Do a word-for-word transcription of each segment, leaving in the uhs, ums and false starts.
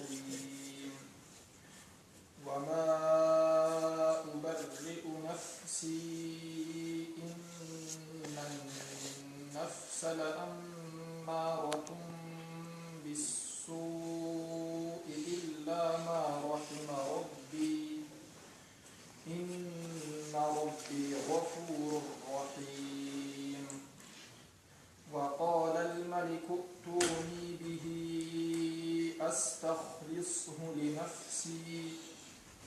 الرحيم. وما أبرئ نفسي، إن النفس لأمارة بالسوء إلا ما رحم ربي، إن ربي غفور رحيم. وقال الملك ائتوني به أستخلصه لنفسي،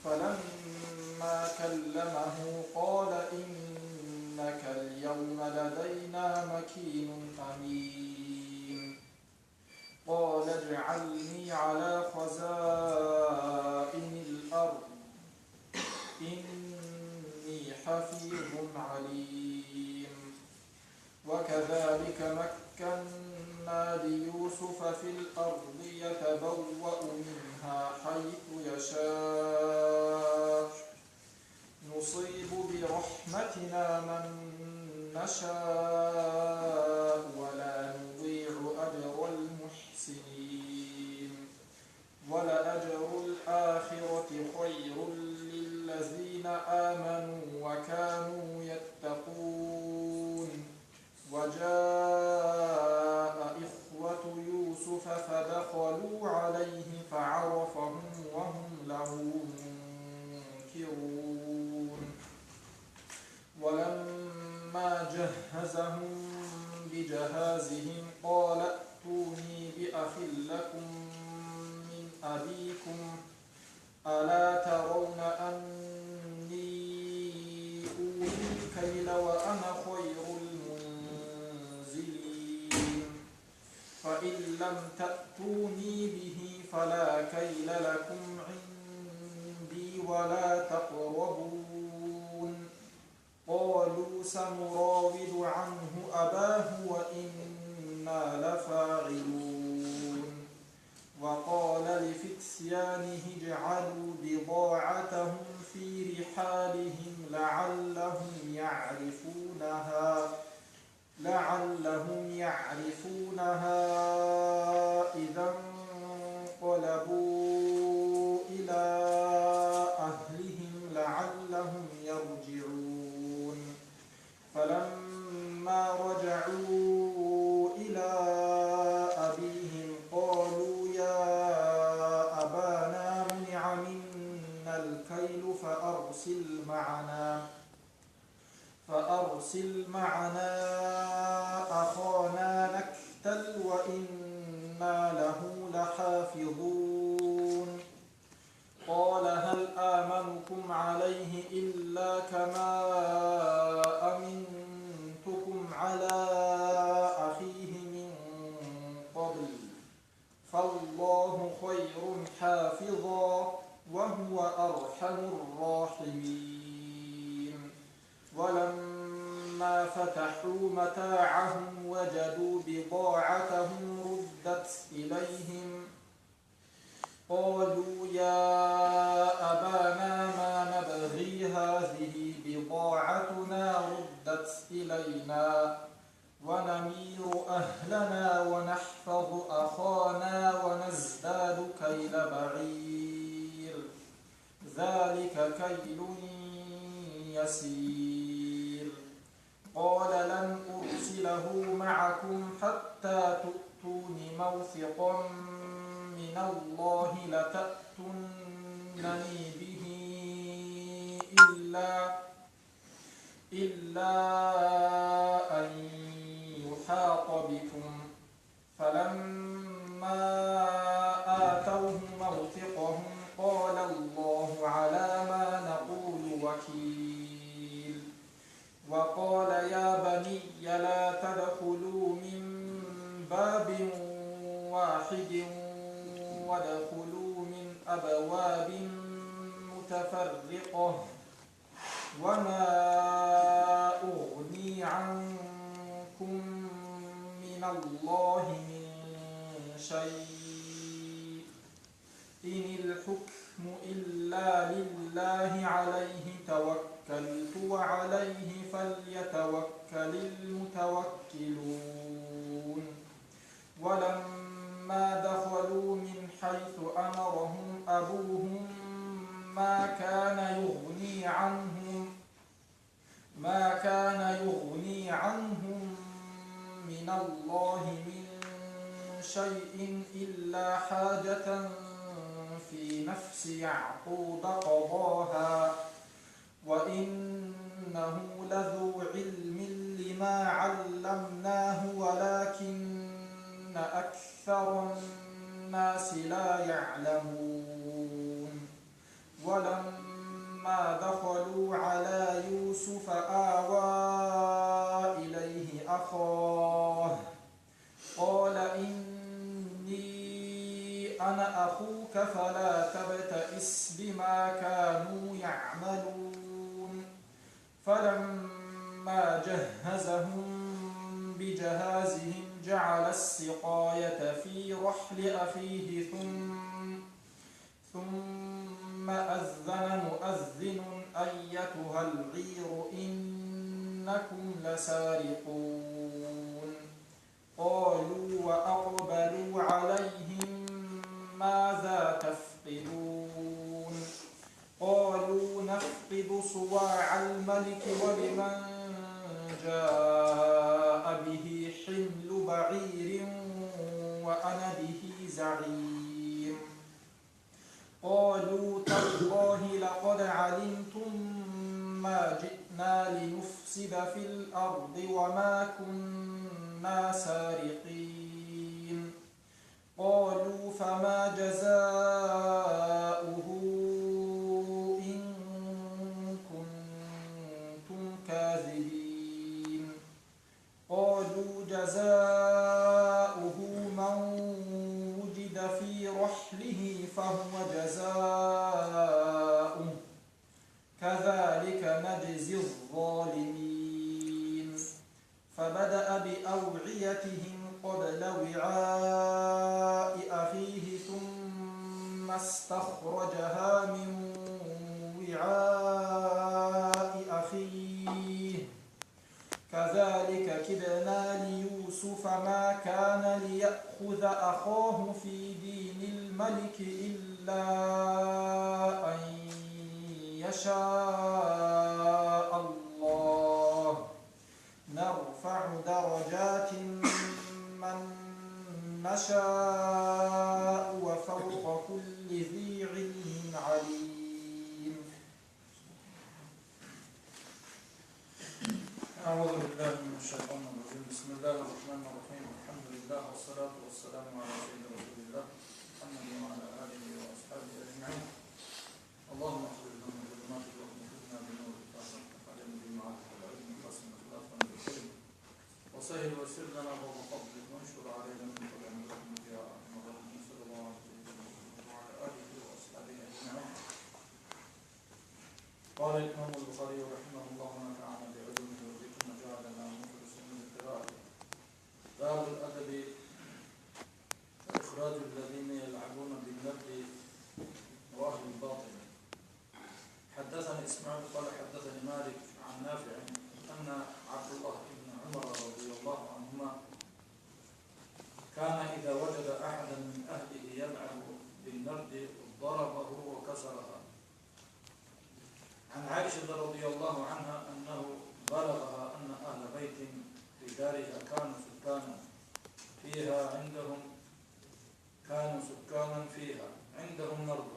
فلما كلمه قال إنك اليوم لدينا مكين أمين. قال اجعلني على خزائن الأرض، إني حفيظ عليم. وكذلك مكنا ليوسف في الأرض يتبوأ منها حيث يشاء، نصيب برحمتنا من نشاء ولا نضيع أجر المحسنين. ولأجر الآخرة خير للذين آمنوا وكانوا يتقون. وجاء إخوة يوسف فدخلوا عليه فعرفهم وهم له منكرون. ولما جهزهم بجهازهم قال ائتوني بأخ لكم من أبيكم، ألا ترون أني أوفي الكيل وأنا خير المنزلين؟ فإن لم تأتوني به فلا كيل لكم عندي ولا تقربون. قالوا سنراود عنه أباه وإنا لفاعلون. وقال لفتيانه اجعلوا بضاعتهم في رحالهم لعلهم يعرفونها، لعلهم يعرفونها إذا انقلبوا إلى أهلهم لعلهم يرجعون. فلما رجعوا إلى أبيهم قالوا يا أبانا منع منا الكيل فأرسل معنا، فأرسل معنا أخانا نكتل وإنا له لحافظون. قال هل آمنكم عليه إلا كما أمنتكم على أخيه من قبل، فالله خير حافظا وهو أرحم الراحمين. ولما فتحوا متاعهم وجدوا بضاعتهم ردت إليهم، قالوا يا أبانا ما نبغي هذه بضاعتنا ردت إلينا ونمير أهلنا ونحفظ أخانا ونزداد كيل بعير، ذلك كيل يسير. قال لن أرسله معكم حتى تؤتون موثقا من الله لتأتونني به إلا، إلا أن يحاط بكم. فلما آتوه موثقهم قال الله على ما نقول وكيل. وقال يا بني لا تدخلوا من باب واحد وادخلوا من أبواب متفرقة وما أغني عنكم من الله من شيء، إن الحكم إلا لله عليه توكلت وعليه فليتوكل المتوكلون. ولما دخلوا من حيث أمر عنهم، ما كان يغني عنهم من الله من شيء إلا حاجة في نفس يعقوب قضاها، وإنه لذو علم لما علمناه ولكن أكثر الناس لا يعلمون. ولما دخلوا على يوسف آوى إليه أخاه، قال إني أنا أخوك فلا تبتئس بما كانوا يعملون. فلما جهزهم بجهازهم جعل السقاية في رحل أخيه ثم ثم أذن مؤذن أيتها العير إنكم لسارقون. قالوا وأقبلوا عليهم ماذا تفقدون؟ قالوا نفقد صواع الملك ولمن جاء به حمل بعير وأنا به زعيم. قالوا تالله لقد علمتم ما جئنا لنفسد في الأرض وما كنا سارقين. قالوا فما جزاؤه إن كنتم كاذبين. قالوا جزاؤه من وجد في رحله فهو جزاؤه كذلك نجزي الظالمين. فبدأ بأوعيتهم قبل وعاء أخيه ثم استخرجها من وعاء أخيه كذلك كدنا ليوسف ما كان ليأخذ أخاه في دين الملك إلا أن يشاء الله نرفع درجات من نشاء وفوق كل ذي علم عليم. أعوذ بالله من الشيطان الرجيم. بسم الله الرحمن الرحيم. الحمد لله والصلاة والسلام على سيدنا رسول الله محمد وعلى آله وأصحابه أجمعين. اللهم اغفر لنا ظلمات الوهم وخذنا بنور الفهم وعلم بمعرفة العلم وحسن أخلاقنا بالحلم وسهل ويسر لنا باب فضلك وانشر علينا من فضلك يا أرحم الراحمين. صلى الله عليه وسلم وعلى آله وأصحابه أجمعين. قال الإمام البخاري رحمه الله ونفعنا بعلومه وبكم وجعلنا مخلصين لقراءته. باب الأدب وإخراج الذين يلعبون بالنرد وأهل الباطل. حدثني إسماعيل قال حدثني مالك عن نافع أن عبد الله بن عمر رضي الله عنهما كان إذا وجد أحدا من أهله يلعب بالنرد ضربه وكسرها. عن عائشة رضي الله عنها أنه بلغها أن أهل بيت في دارها كانوا سكانا فيها عندهم، كانوا سكانا فيها عندهم نرد،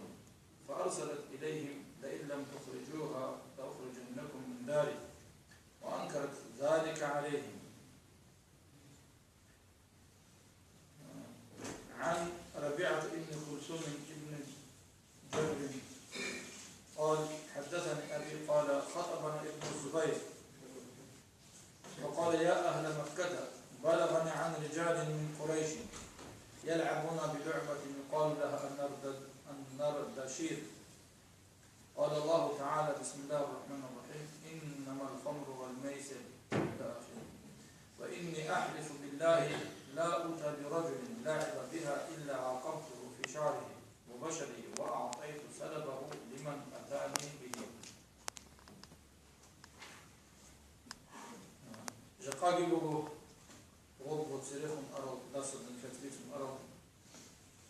فأرسلت إليهم: لئن لم تخرجوها لأخرجنكم من داري، وأنكرت ذلك عليهم. عن ربيعة بن كلثوم بن جبر قال: حدثني أبي قال: خطبنا ابن الزبير فقال: يا أهل مكة، بلغني عن رجال من قريش يلعبون بلعبة يقال لها النرد-، النردشير. قال الله تعالى: بسم الله الرحمن الرحيم: إنما الخمر والميسر إلى آخره. وإني أحلف بالله لا أتى برجل لعب بها إلا عاقبته في شعره وبشره وأعطيت سلبه لمن أتاني به. Жакъаги буго гъоб церехун арал, дарсадан хӀинкъизабун арал,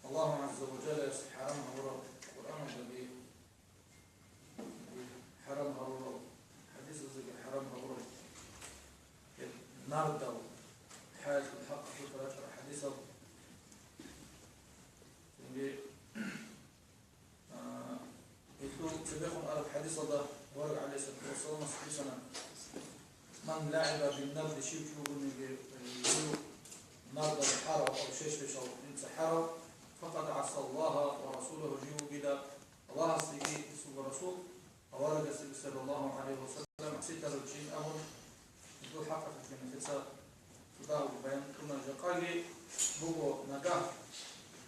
Аллагьу гӀазза ва жаллаяс хӀарам гьабураб Къуръаналдаги хӀарам нардал хӀалалъул хӀакъалъулъ рачӀарал хӀадисал. Цинги, а, гьелъул цебехун араб хӀадисалда авараг гӀалайгьиссалату вассаламас бицана: «Ман лагӀиба бин-нарди», щив чи вугониги, э, жив нардал хӀарав, ав шеш-бешал инца хӀарав, «факъад гӀаса Аллагьа ва расулагьу», жив вугила Аллагьасдеги гьесул Расул, аварагасдеги, саллаллагьу гӀалайгьи ва саллам, гӀасилъарав чи абун, гьелъул хӀакъалъулъ нилъеца цӀакъго баян кьуна. Жакъаги буго нагагь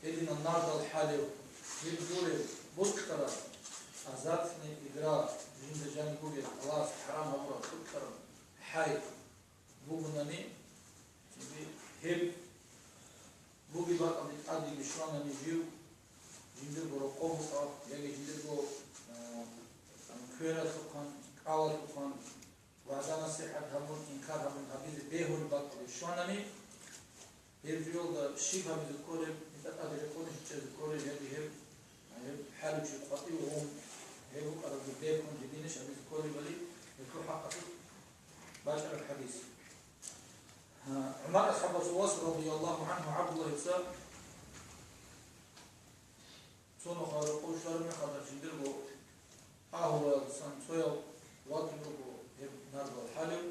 гьединал нардал хӀалев, гьеб гурев, бутӀараб, азартный игра, жинда жаниб бугеб, Аллагьас хӀарам гьабураб бутӀараб хӀай бугунани, гьеб бугеб бакӀалде тӀадеги щванани жив, жиндирго рокъов вукӀа, яги жиндирго, а, квералъухъан, кӀалалъухъан, вагӀза-насихӀат гьабун, инкар гьабун гьабизе бегьулеб бакӀалде щванани, гьеб жоялда щиб гьабизе кколеб, гьеб тӀаде рекъон чӀезе кколеб, яги гьеб, гьеб хӀаличи къватӀив гъун, гьеб букӀарабги бекун, гьединищ гьабизе кколебали, гьелъул хӀакъалъулъ бачӀараб хӀадис. ГӀумар асхӀабасул вас, радияллагьу гӀангьу, ГӀабдуллагьица цо нухалъ рокъов щвараб мехалда, жиндирго агьлуялдасан цояв ватун руго гьеб нардал хӀалев.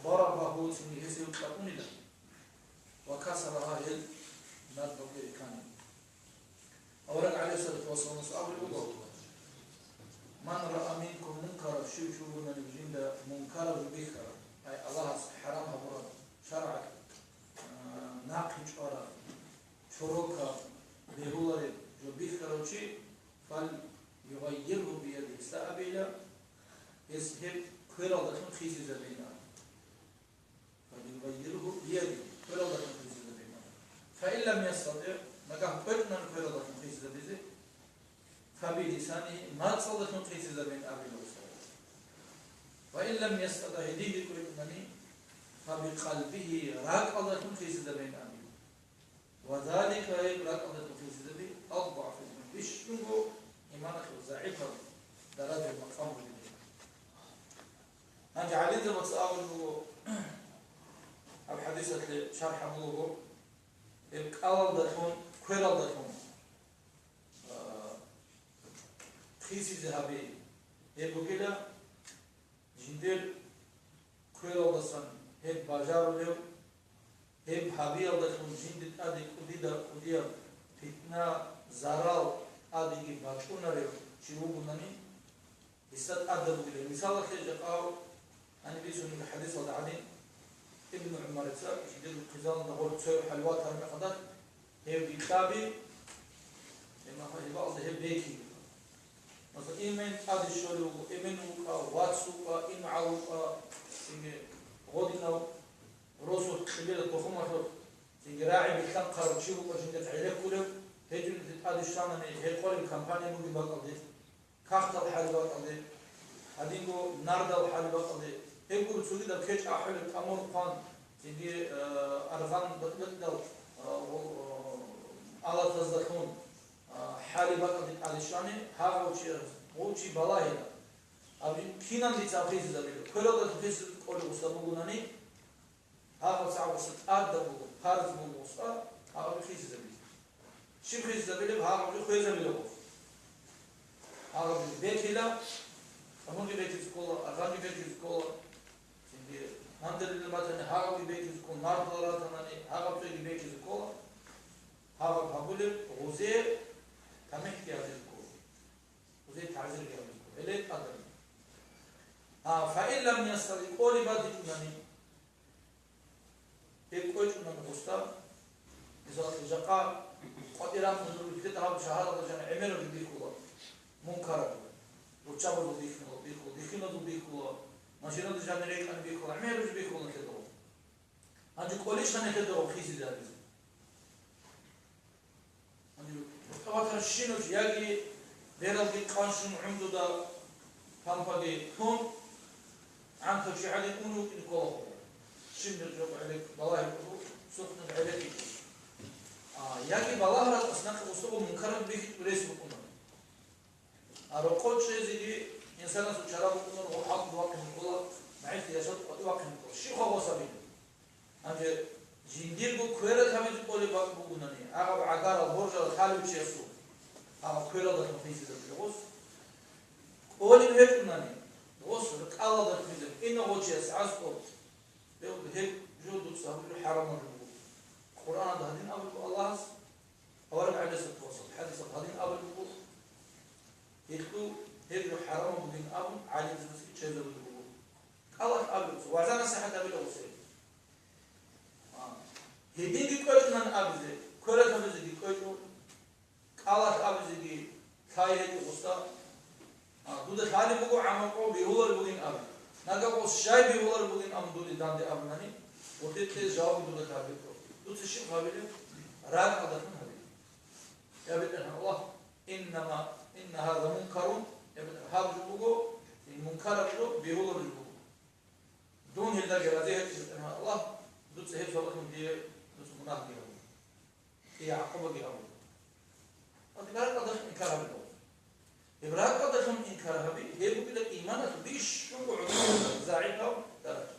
Барабагьу, цинги гьес гьев кьакъунила, ва касарагьа, гьел нардалги реканила. Авараг гӀалайгьиссалату вассаламас абулеб буго: «Ман раа минкум мункаран», щив чи вугониги жинда мункараб жо бихьарав, ай Аллагьас хӀарам гьабураб, шаргӀалъ, а, нахъе чӀвараб, чорокаб, бегьулареб жо бихьарав чи, «фальюгъаййиргьу биядигьи», гьесда абейила, гьес гьеб квералдалъун хисизабейин абун. «Фальюгъаййиргьу биядигьи», квералдалъун хисизабейин абун. «Фаин лам ястатӀигӀ», нагагь кӀвечӀунани квералдалъун хисизабизе, «фабилисанигьи», мацӀалдалъун хисизабейин абила. «Ва ин лам ястатӀигӀ», гьединги кӀвечӀунани, «фабикъалбигьи», ракӀалдалъун хисизабейин абила. «Ва залика», гьеб ракӀалдалъун хисизаби, «адгӀафул иман», бищунго иманалъул загӀипаб даража-макъам бугеб. Гьанже гӀалимзабаз абулеб буго, гьаб хӀадисалъе шархӀ гьабулеб буго, гьеб кӀалалдалъун, квералдалъун, а, хисизе гьаби, гьеб бугила, жиндир квералдасан гьеб бажарулев, гьеб гьабиялдалъун жинде тӀаде кӀудида-кӀудияб питна, зарал тӀадеги бачӀунарев чи вугунани, гьесда тӀадаб бугилан. Мисалалъе, жакъа гьаниб бицунеб хӀадисалда гӀадин, Ибн ГӀумарица жидер хъизаналда гъор цояв хӀалватараб мехалда, гьев бикьаби, гьеб мехалда гьеб бекиги. Масала, эмен тӀаде щолев вуго, эмен вукӀа, вац вукӀа, имгӀал вукӀа, цинги гъодинав росулъ, къибилат тухумалъулъ, цинги рагӀи билълъанхъарав чи вукӀа жиндихъ гӀенеккулев, гьединлъи тӀаде щванани гьекъолеб компания бугеб бакӀалде, кагътал хӀалеб бакӀалде, гьадинго нардал хӀалеб бакӀалде, гьеб гуро цогидаб кечӀ ахӀулеб тӀамун хъван, цинги, э, аргъан бакӀ-, бакӀдал, э, гъо-, э, алатаздалъун, а, хӀалеб бакӀалде тӀаде щвани, гьагъав чи, гъов чи балагьила. Аб-, кинан дица хисизабила? Квералда хисизе кӀолев гъусда бугунани, гьагъав цӀакъ гъусда тӀадаб буго, парз буго гъусда, гьагъав хисизабила. Щиб хисизабилеб? Гьагъав хвезабила гъус. Гьагъав бекила, тӀамунги бекизе ккола, аргъанги бекизе ккола. Цинги нандерилан батани, гьагъавги бекизе ккола, нардал ратанани, гьагъав цоги бекизе ккола. Гьаб гьабулеб гъузе тамихӀги гьабизе ккола, гъузе тагӀзирги гьабизе ккола. Гьеле тӀадаб. А, фаин лам ястатӀигӀ, кӀолеб батичӀунани, гьеб кӀвечӀунани гъусда, мисалалъе, жакъа къватӀир рахъун ругелъул гьаб шагьаралда жаниб гӀемераб жо бихьула, мункараб жо. Руччабазул бихьула, бихьула, бихьиназул бихьула, машиназда жаниб рекӀани бихьула, гӀемераб жо бихьула нилъеда. Гьанже кӀолищха нилъеда хисизе гьабизе? Гьанже рукъа батарщинав чи яги бералги къанщун гӀумруда пампаги тун, гӀантав чи гӀадин ун вукӀине ккола хъугьа. Щиб мер жо гӀелек балагьи кӀуду, сухънаб гӀелеки кӀуду. А, яги балагьарал аснахъе гъусуго мункараб бихьи рес букӀуна. А рокъов чӀезеги инсанасул чара букӀунар гъо хӀалкӀ вахъине ккола, МагӀишги яшав къватӀив вахъинго, щибха гъос гьабилеб? Гьанже жиндирго кверал гьабизе кӀолеб бакӀ бугунани, агъаб гӀагарал боржал лъалев чиясул, агъаб квералдалъун хисизабулеб гъос, кӀолеб гьечӀунани, гъос ркӀалалда хъвизаб, кинав гъов чияс аскӀоб, гьеб жо дуца гьабулеб хӀарамаб жо буго. Къуръаналда гьадин абулеб Аллагьас, авараг гӀалайгьиссалату вассалам хӀадисалда гьадин абулеб буго, гьелъул гьеб жо хӀарамаб бугин абун гӀалимзабазги чӀезабулеб буго. КӀалалъ абизе, вагӀза-насихӀат гьабила гъосие. А, гьединги кӀвечӀунани абизе, кверал гьабизеги кӀвечӀо, кӀалалъ абизеги лъай гьечӀо гъосда. А, дуда лъалеб буго гӀамал къо бегьулареб бугин абун. Нагагь гъос щай бегьулареб бугин абун дуде данде абунани, гъутӀи кьезе жаваб дуда лъалеб буго. Дуца щиб гьабилеб? РакӀалдалъун гьабилеб. Я БетӀергьан Аллагь, иннама, инна гьаза мункарун, я БетӀергьан, гьаб жо буго, мункараб жо, бегьулареб жо буго. Дун гьелдаги рази гьечӀо, БетӀергьан Аллагь, дуца гьеб сабаблъун дие дуца мунагьги гьабун, дие гӀакъубаги гьабун. Гьадин ракӀалдалъун инкар гьабилеб. Гьеб ракӀалдалъун инкар гьаби, гьеб бугила иманалъ бищунго гӀумру загӀипав даража.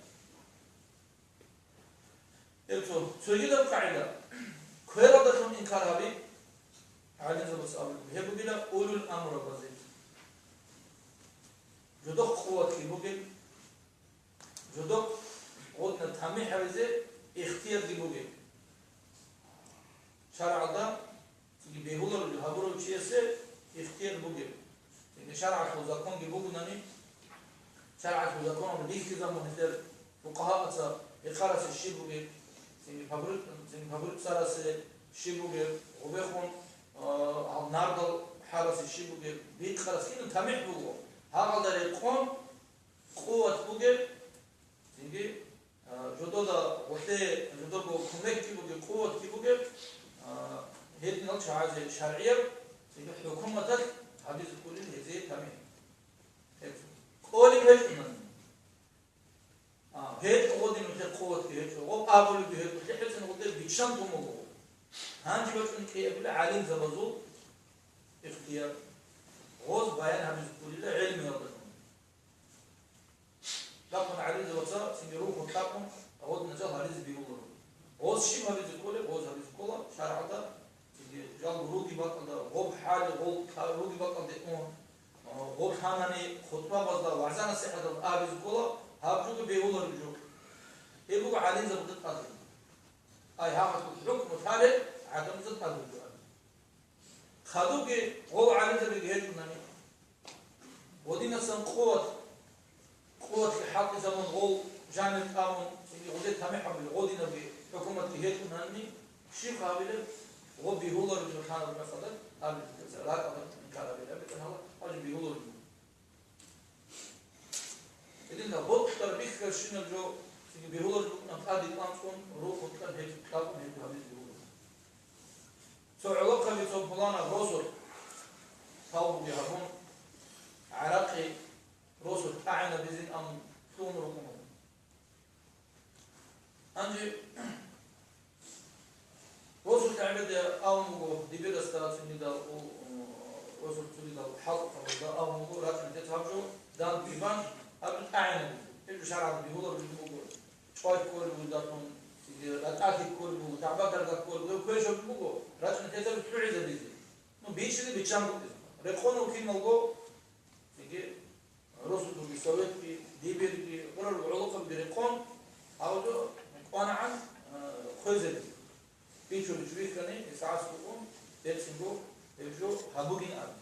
Гьеб цо, цогидаб къагӀида, квералдалъун инкар гьаби, гӀалимзабаз абулеб, гьеб бугила улул амрабазе. Жодохъ къуватги бугеб, жодохъ гъодна тамихӀ гьавизе ихтиярги бугеб. ШаргӀалда цинги бегьулареб гьабурав чиясе ихтияр бугеб. Цинги шаргӀалъул законги бугунани, шаргӀалъул законалда бихьизабун гьесда фукъагьаца гьекъарасе щиб бугеб, цинги фабрик-, цинги фабрик царасе щиб бугеб, гъубехун, а, гьал нардал хӀарасе щиб бугеб, бикъарас кинаб тамихӀ буго, гьагъалда рекъон къуват бугеб, цинги, а, жодода гъолъе, жодого кумекги бугеб, къуватги бугеб, а, гьединал чагӀазе шаргӀияб, цинги хӀукуматалъ гьабизе кколин гьезие тамихӀ. Гьеб кколеб гьечӀунани. А, гьечӀо гъодин нилъер къуватги гьечӀо, гъоб абулебги гьечӀо, лъихӀецин гъудер биччан тун буго. Гьанже бачӀун кьиабила гӀалимзабазул ихтияр. Гъоз баян гьабизе кколила гӀелмуялдалъун. Лъабкъун гӀалимзабаца цинги рухун кьакъун гъодинал жал гьаризе бегьуларо. Гъоз щиб гьабизе кколеб, гъоз гьабизе ккола шаргӀалда. Цинги жал руги бакӀалда, гъоб хӀал, гъол та-, руги бакӀалде ун, а, гъоб лъанани хутӀбабазда, вагӀза-насихӀаталда абизе ккола, гьаб жого бегьулареб жо. Гьеб буго гӀалимзабазда тӀадаб. Ай, гьагъалъул хӀукму лъалеб гӀадамазда тӀадаб жо абизе. Хадубги гъол гӀалимзабиги гьечӀунани, гъодинасан къуват, къуватги хӀалтӀизабун гъол жанир тӀамун, цинги гъозе тамихӀ гьабулел гъодинабги хӀукуматги гьечӀунани, щиб гьабилеб, гъо бегьулареб жо лъанаб мехалда абилеб, ракӀалда инкар гьабилеб, бетӀергьан Аллагь, гьаб жо бегьулареб жо. Гьединлъидал бокьараб бихьарабщинаб жо, цинги бегьулареб букӀунеб тӀаде кӀванцӀун, рухун кьан гьечӀо, кьабун гьечӀо гьабизе бегьуларо. Цо гӀолохъаби цо пуланаб росулъ тавбуги гьабун, гӀарахъи росулъ тӀагӀинабизин абун лъугьун рукӀун буго. Гьанже росулъ гӀемерде абун буго, дибирасда цинги дал у-, у-, росулъ цогидал хӀалтӀухъабазда абун буго, рачӀун нилъеца гьаб жо дандбан, гьаб жо тӀагӀинабизе. Гьеб жо шаргӀалда бегьулареб жо буго. ЧӀвай кколеб буго датун, цинги ратӀалъи кколеб буго, дагӀба-дарга кколеб буго, квешаб буго, рачӀун нилъеца лъугӀизабизе. Ну, бичӀчӀизе биччан букӀизе. Рекъон вукӀиналго, цинги росулъги, советги, дибирги, гъурал гӀолохъабиги рекъон, гьав жо кӀванагӀан, а, хвезабизе. Бичулев чи вихьани, гьес гӀаскӀун, гьебцинго гьеб жо гьабугин абе.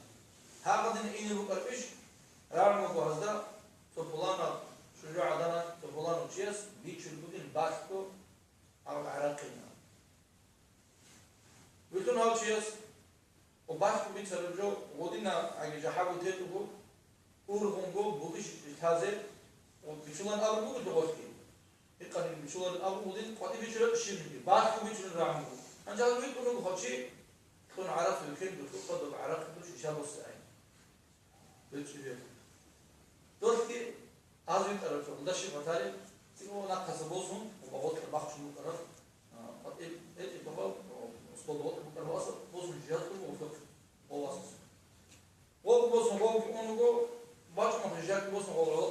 Гьагъадин ине букӀарабищ, рагӀун буго гьазда, цо пуланаб чӀужугӀаданалъ цо пуланав чияс бичулеб бугин балъго гьав гӀарахъинав. Вилълъун гьав чияс, ва балъго бицараб жо, гъодина аги жахӀалго тетӀуго, ургъунго бугищ лъазе, ва бичулан абун буго гъолъги. Гьикъаниги бичуларин абун гъодин къватӀи бичулеб щибниги, балъго бичулин рагӀун буго. Гьанже гьал витӀун руго гьав чи, кьун гӀарахъ вихьин, духъа доб гӀарахъ душ иша босе ай. БечӀчӀи бегьу. Долъги аз витӀараб цо гьелда щиб батарин, цӀикӀо нахъаса босун, ва багъотӀа бахчун букӀараб, а, къватӀиб гьечӀеб бабал, а, столда гъотӀа букӀараб аса босун жиятӀун ва гъов васас. Гъов босун гъовги ун вуго, бачӀун жиятӀун босун гъов гӀоло